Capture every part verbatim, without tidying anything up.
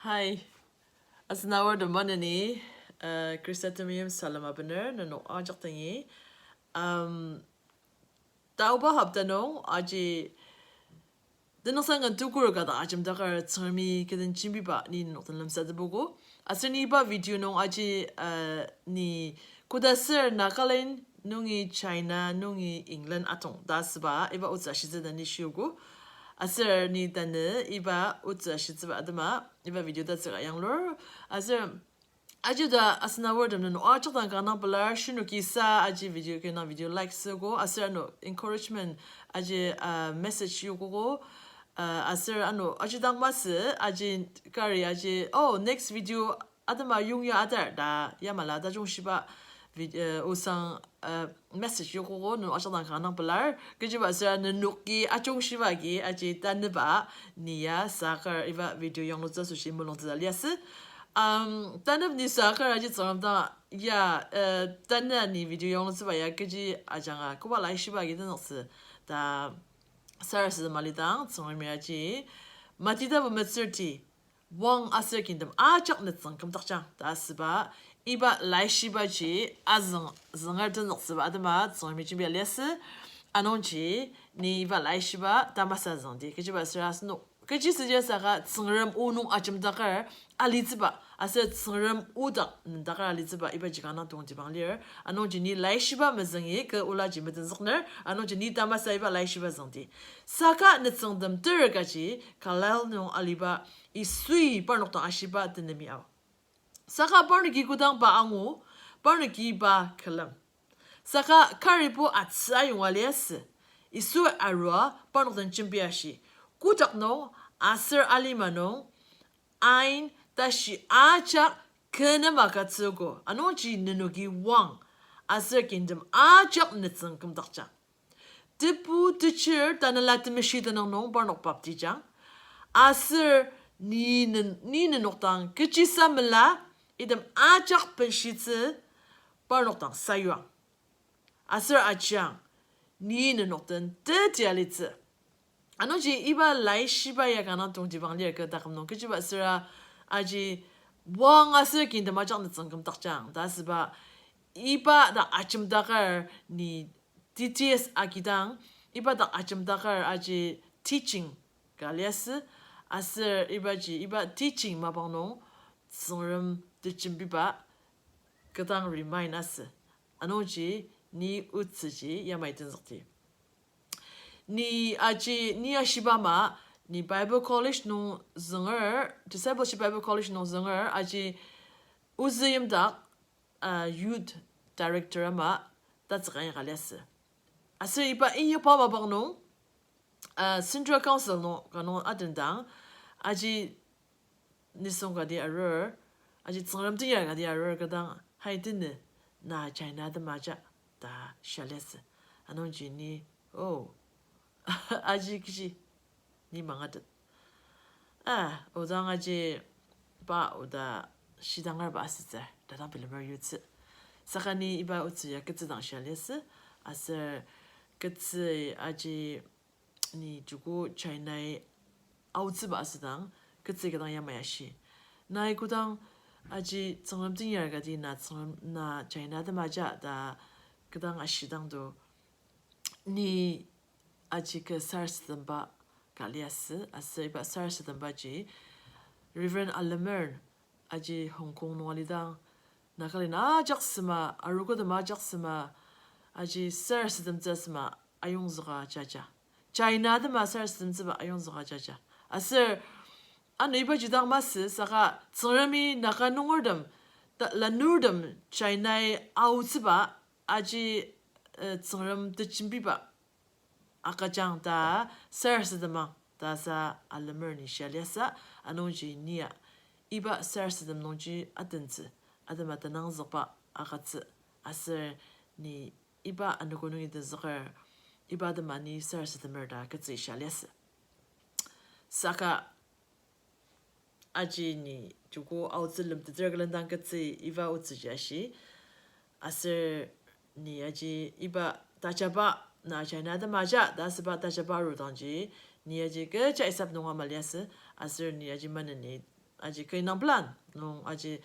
Hi. Asen aor temaneni, uh, Khrista temeim salem abener nenok ajak dangi. Um, taoba hopta nung aji tenüngsang kan tukur ka dak ajemdaker Tsüngremi kiden jembiba ni nenok den lemsatepogo. Aser ni iba video nung aji, uh, ni koda ser Nagaland nungi China nungi England atong ta asüba iba otsü ashitsü ta ni shiogo. Aser ni tanü iba otsü ashitsüba atema iba video tatsüka yanglur. Aser aji ta asen aor tem nenok ajak dang kanga pelar shinoki sa aji video kena video like süogo. Aser ano encouragement aji, uh, message yokogo. Uh, aser ano aji dang masü aji kari aji, oh, next video atema yongya atar ta yamala tajung shiba vid-, uh, osang, uh, message yokogo nenok ajak dang kanga pelar. Kechiba süra nenoki ajung shiba agi aji tanüba ni ya sakar iba video yanglutsü asoshi mulungtsü ta liasü. Um, tanep ni sakar aji Tsüngrem dang ya, uh, tanü ni video yanglutsüba ya kechi ajanga koba laishiba agi tenüktsü ta sarasadem alidang Tsüngremi aji Mati tapu metsürti, wang aser kingtem ajak nütsüng kümdakjang ta asüba iba laishibaji azüng zünger tenüktsüba atema Tsüngremi jembia liasü. Anungji ni iba laishiba tamasa züngdi kechiba süra asenok kechi süja saka Tsüngrem o nung ajemdaker alitsüba aser Tsüngrem o dak nendaker alitsüba ibaji kanga tongtibang lir. Anungji ni laishiba mezüngi kü olaji metenzükner. Anungji ni tamasa iba laishiba züngdi. Saka nütsüngtem ter kaji Galil nung aliba Yisui parnok dang ashiba tenemi ao. Saka parnoki kodang pa angu, parnoki pa külem. Saka karibo atsü ayonga liasü. Yisu arua parnok den jembia ashi, kotak nung aser alima nung ain tashi ajak kü nem agütsüogo, anungji nenoki wang aser kingtem ajak nütsüng kümdakjang. Tebu techir Tanela Temeshi tenüng nung parnok baptijang. Aser ni nen-, ni nenok dang kechisa mela, item ajak benshitsü parnok dang sayuang. Aser ajiang, ni nenok den teti alitsü. Anungji iba laishiba ya kanga tongtibang lir kü taküm nung kechiba süra aji wang aser kingtem ajak nütsüng kümdakjang ta asüba iba dak ajemdaker ni details agidang, iba dak ajemdaker aji teaching ka liasü, aser ibaji iba teaching mapang nung Tsüngrem tejembiba kü dang remind asü. Anungji ni otsüji yamai tenzükdi. Ni aji ni ashiba ama, ni Bible College nung zünger, Discipleship Bible College nung zünger, aji ozü yimdak, uh, youth director ama tatsüka inyaka liasü. Aser iba inyakba mapang nung, uh, Central Council nung, ka nung atendang, aji nisung kati arur, aji Tsüngrem tenyar kati arur kü dang, hai teni, na China atema aja, ta shia liasü. Anungji ni, oh, aji kechi, ni mangatet. Ah, odang aji pa oda shidangerba asütsü, ta dang bilemer yutsü. Saka ni iba otsü ya ketsü dang shia liasü, aser ketsü aji ni joko Chinai aotsüba asüdang, ketsü kü dang yamai ashi. Nai kodang aji Tsüngrem tenyar kati na Tsüngrem na China atema aja ta kü dang ashidangdo, ni aji kü sarasademba ka liasü, aser iba sarasadembaji Reverend Alemer, aji Hong Kong nung alidang, Nagaland ajak sema, arogo tema ajak sema, aji sarasademtsü sema ayongzüka jaja. China atema sarasademtsüba ayongzüka jaja. Aser ano ibaji dang masü saka Tsüngremi Naga nungertem, ta lanurtem Chinai aotsüba aji, eh, Tsüngrem tejembiba agüjang ta sarasademang ta sa Alemer ni shia liasü, anungji ni ya iba sarasadem nungji atentsü, atema tenangzükba agütsü, aser ni iba anogo nungi tenzüker, iba atema ni sarasademer ta ketsü shia liasü. Saka aji ni joko aotsü lemteter külen dang ketsü iba otsüji ashi. Aser ni aji iba tajaba na China atema aja ta asüba tajaba arudangji, ni aji kecha isap nunga maliasü, aser ni aji maneni aji kü indang plan nung aji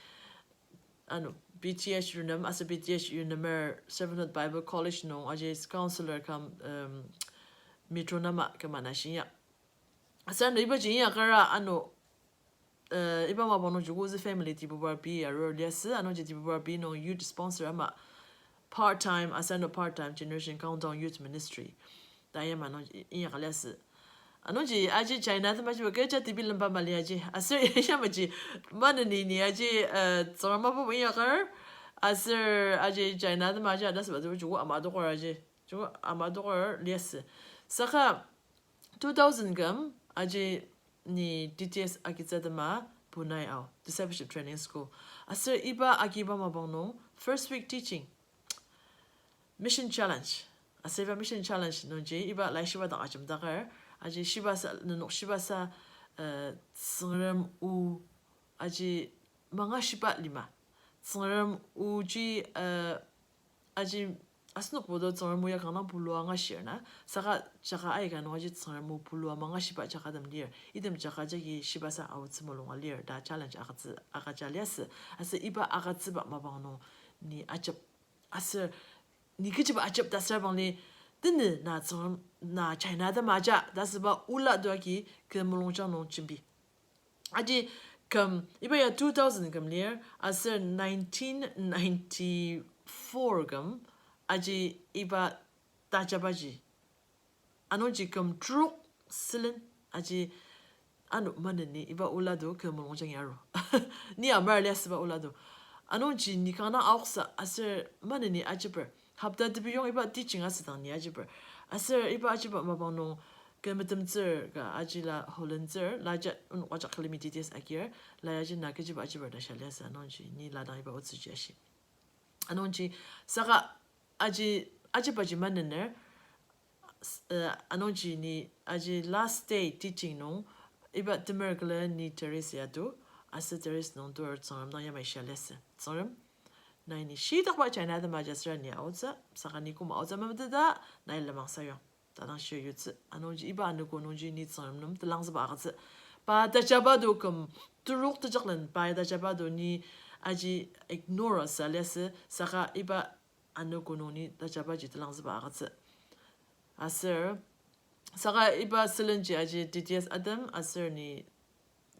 ano B T H Yunem, aser B T H Yunemer Servanthood Bible College nung aji counselor cum, um, metronome küm ana shi inyak. Aser ano ibaji inyakara ano, uh, iba mapang nung joko zü family Dibobar B arur liasü, anungji Dibobar B nung youth sponsor ama part time, aser ano part time Generation Countdown Youth Ministry ta yama nung i-, inyaka liasü. Anungji aji China atema jibo kecha tibi lemba mali aji. Aser yamaji maneni ni aji, uh, Tsüngrem mapa inyakar. Aser aji China atema aji adasüba tibo joko ama dokar aji. Joko ama dokar liasü. Saka two thousand küm aji ni D T S agitsü atema Punai ao, Discipleship Training School. Aser iba agiba mapang nung first week teaching, Mission Challenge. Aser iba Mission Challenge nungji iba laishiba dang ajemdaker, aji shibasa, nenok shibasa, uh, Tsüngrem o, aji mangashiba lima. Tsüngrem oji, uh, aji asenokbo do Tsüngrem o ya kanga dang pulua angashir na. Saka jaka aika nung aji Tsüngrem o pulua mangashiba jaka tem lir. Item jaka jagi shibasa aotsü mulunga lir ta challenge agütsü, agüja liasü. Aser iba agütsüba mapang nung ni ajep. Aser ni kechiba ajep ta asür bangli, teni na Tsüngrem, na China atema aja ta asüba ola doagi kü mulungjang nung jembi. Aji küm, iba ya two thousand küm lir, aser nineteen ninety-four küm, aji iba tajabaji anungji küm trok sülen, aji ano maneni iba ola do kü mulungjang ya aru. Ni amar liasüba ola do. Anungji ni kanga dang aoksa aser maneni ajeper. Hopta tebiyong iba teaching asüdang ni ajeper. Aser iba ajeba mapang nung kü metemtsür ka ajila holentsür, laja onok ajak külemi D T S agir, la aji na kechiba ajeper ta shia liasü, anungji ni ladang iba otsüji ashi. Anungji saka aji, ajebaji manener, s-, uh, anungji ni aji last day teaching nung, iba temer külen ni terrace ya tu, aser terrace nung tur Tsüngrem dang yamai shia liasü. Tsüngrem, nai ni shitakba China atema aja süra ni aotsü, saka ni koma aotsü memeteta, nai lenmang sayuang ta dang shir yutsü. Anungji iba anogo nungji ni Tsüngrem nem telangzüba agütsü. Pa tajaba do küm trok tejaklen, pa tajaba do ni aji ignore sa liasü, saka iba anogo nung ni tajabaji telangzüba agütsü. Aser, saka iba sülenji aji D T S atem, aser ni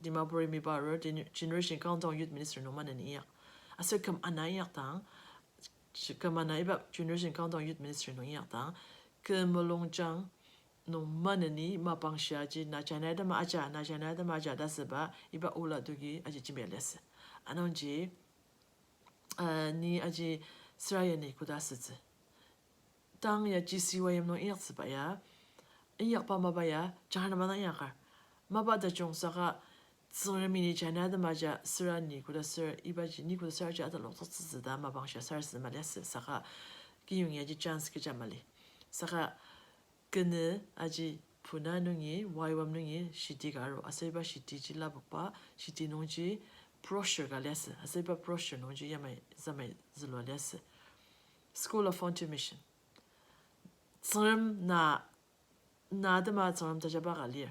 Dimapur-i miba arur, Gen-, Generation Countdown Youth Ministry nung maneni inyak. Aser küm ana inyak dang, küm ana iba Generation Countdown Youth Ministry nung inyak dang, kü mulungjang nung maneni mapang shiaji na China atema aja, na China atema aja ta asüba iba ola dogi aji jembi liasü. Anungji, uh, ni aji süra ya ni koda asütsü. Tang ya G C Y M nung inyaktsüba ya, inyakba mapa ya, jangja mapa dang inyakar. Mapa tajung saka Tsüngremi ni China atema aja süra ni koda süra ibaji ni koda süra aja ataloktsütsü ta mapang shia sarasadema maliasü, saka kiyong yaji chance kecha mali. Saka kene aji Puna nungi, Y W A M nungi shiti ka aru, aser iba shitiji lapokba, shiti nungji brochure ka liasü, aser iba brochure nungji yamai, zamai zülua liasü. School of Frontier Mission. Tsüngrem na, na atema Tsüngrem tajaba ka lir.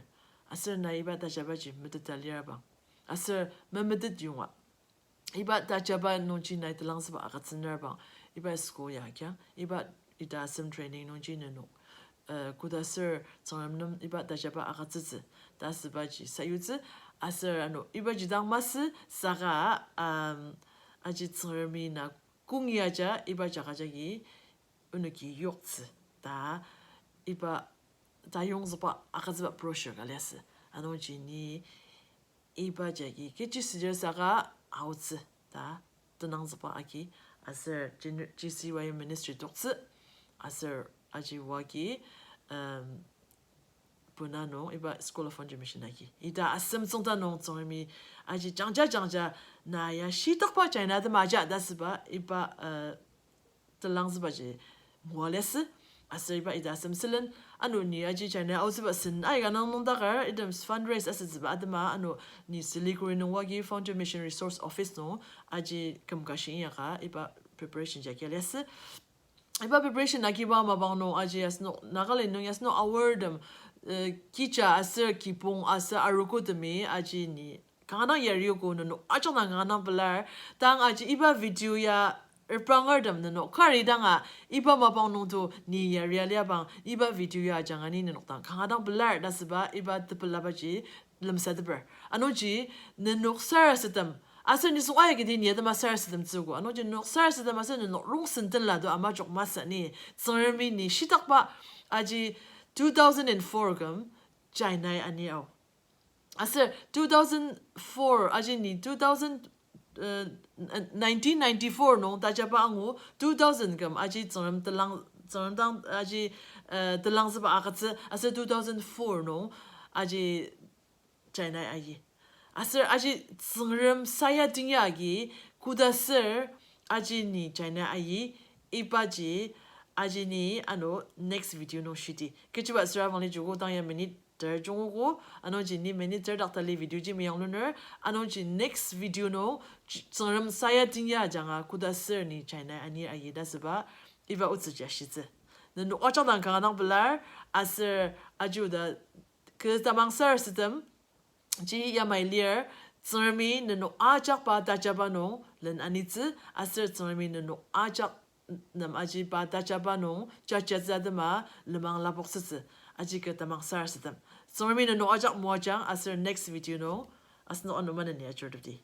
Aser na iba tajabaji meteta lir abang. Aser memetet yonga iba tajaba nungji nai telangzüba agütsüner bang, iba school ya kya, iba ita asem training nungji nenok, uh, koda ser Tsüngrem nem iba tajaba agütsütsü ta asübaji sayutsü, aser ano ibaji dang masü saka, um, aji Tsüngremi na kungi aja iba jaga jagi onoki yoktsü ta iba tayongzükba agütsüba brochure ka liasü. Anungji ni iba jagi kechi südir saka aotsü ta tenangzükba agi, aser Gen-, G C Y M ministry toktsü, aser aji wagi, um, Puna nung iba School of Frontier Mission agi. Ita asem tsüngda nung Tsüngremi aji jangja jangja na ya shitakba China atema aja ta asüba iba, uh, telangzübaji ngua liasü. Aser iba ita asem sülen, ano ni aji China aotsüba sen aika nung nüngdakar, item fundraise asütsüba atema, ano ni Siliguri nung wagi Frontier Mission Resource Office nung aji kümkashi inyaka iba preparation jagi liasü. Iba preparation agiba mapang nung aji asenok Nagaland nung asenok aortem, eh, kija aser kibong aser arogotemi aji ni Kanga dang yariogo, nenok ajak dang kanga dang pelar. Tang aji iba video ya reprangertem nenok kari danga iba mapang nungto ni yaria liabang iba video ya ajanga ni nenok dang kanga dang pelar ta asüba iba tepelabaji lemsateper. Anungji nenok sarasadem aser nisung ayagidi ni atema sarasademtsüogo. Anungji nenok sarasadem aser nenok rongsen tenla to ama jok masü ni Tsüngremi ni shitakba aji two thousand and four küm China-i ani ao. Aser two thousand four aji ni two thousand, uh, nineteen ninety-four nung tajaba angu two thousand küm aji Tsüngrem telang, Tsüngrem dang aji, uh, telangzüba agütsü aser two thousand four nung aji China ayi. Aser aji Tsüngrem saya tenya agi koda ser aji ni China ayi, ibaji aji ni ano next video nung shidi. Kechiba süra vangli joko tang ya minute ter jungogo, anungji ni minute ter dak tali video ji meyang luner, anungji next video nung J-, Tsüngrem saya tenya ajanga koda ser ni China ani ayi ta asüba iba otsüji ashitsü. Nenok ajak dang kanga dang pelar, aser aji oda kü tamang sarasadem ji yamai lir, Tsüngremi nenok ajak pa tajaba nung len anitsü, aser Tsüngremi nenok ajak nem aji pa tajaba nung jajatsü atema lenmang lapoktsütsü, aji kü tamang sarasadem. Tsüngremi nenok ajak moajang aser next video nung asenok ano maneni ajurtepdi.